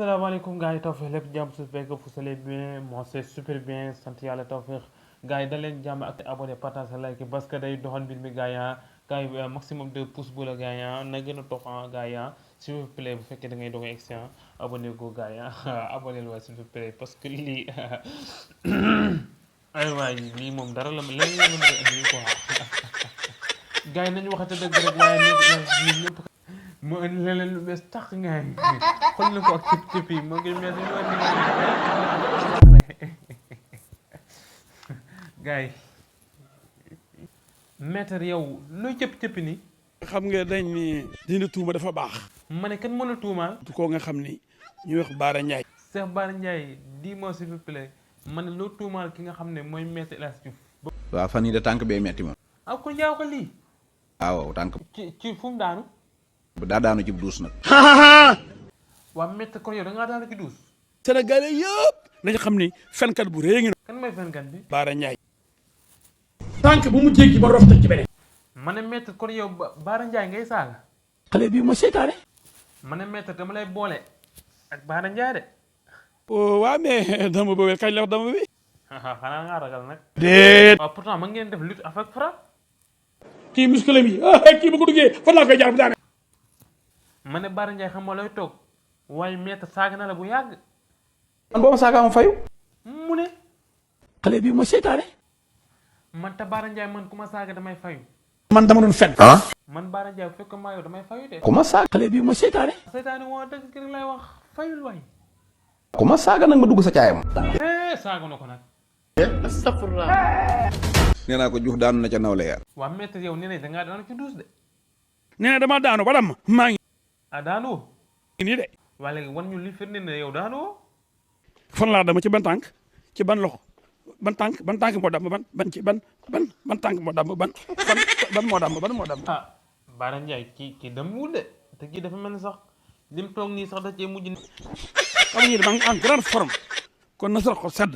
Assalamu alaikum gars, tawfiq lépp jàmm su fekk vous allez bien, moi c'est super bien, sant yàlla tawfiq gars yi da leen jàmm ak abonné partage like parce que day doxal mbir mi gars yi maximum de pouces bu la gars yi na gën a toxan gars yi s'il vous plaît bu fekkee da ngay doog a egsi abonné go gars yi abonné la s'il vous plaît parce que lii ay waay lii moom dara la leen la mën a indi quoi gars yi nañu waxante dëgg rek waaye ñun ñëpp mu indi leneen lu bees tax ngay xool na ko ak cëp cëp yi moo ngi mel ni gars yi maître yow looy cëp cëp ni xam nga dañ ni dina tuuma dafa baax. ma ne kan mën a tuumaal du ko nga xam ni ñuy wax Baara Ndiaye. Cheikh Bara Ndiaye dis-moi s'il vous plaît ma ne loo tuumaal ki nga xam ne mooy maître El Hadji Diouf waaw fan yii de tànk bee metti ma. ah ko yaa ko lii waaw tànk. ci fu mu daanu daa daanu ci duus nag. waa maître kon yow da ngaa daanu ci duus Sénégalais yëpp nañu xam ni fenkat bu rëy ngi. kan mooy fenkat bi Baara Ndiaye. tànk bu mu jéggi ba rofta ci beneen. ma ne maître kon yow Bara Ndiaye ngay saaga xale bii ma seytaane. ma ne maître dama lay boole ak Bara Ndiaye de waa mais dama bëgg kañ la wax dama bi. xanaa ngaa ragal nag déet. waaw pourtant ma ngeen def lutte avec frappe kii muscle mi kii bu ko duggee fan laa koy jaar bu daane. ma ne Bara Ndiaye xam nga looy toog waaye maître saaga na la bu yàgg man boo ma saagaa ma fayu. mu ne xale bii ma seytaane. man te Bara Ndiaye man ku ma saaga damay fayu man dama doon fen. man Bara Ndiaye bu fekk maa yow damay fayu de ku ma saaga. xale bii ma seytaane. seytaane woo dëgg ki lay wax fayul waay ku ma saaga nag ma dugg sa caayam. saaga na ko nag nee naa ko Diouf daanu na ca nawle ya. waa maître yow nee na dangaa daanu ci duus de nee na damaa daanu ba dam maa ngi ah daanu nii de. waa léegi wan ñu li firnde ne yow daanu woo fan laa dama ci ban tànk ci ban loxo ban tànk moo dam ban ci ban tànk moo dam ban moo dam. ah Bara Ndiaye kii dem wul de te kii dafa mel ni sax lim toog nii sax da cee mujj xam nga ni dama ngi en grande forme kon na sax ko sedd.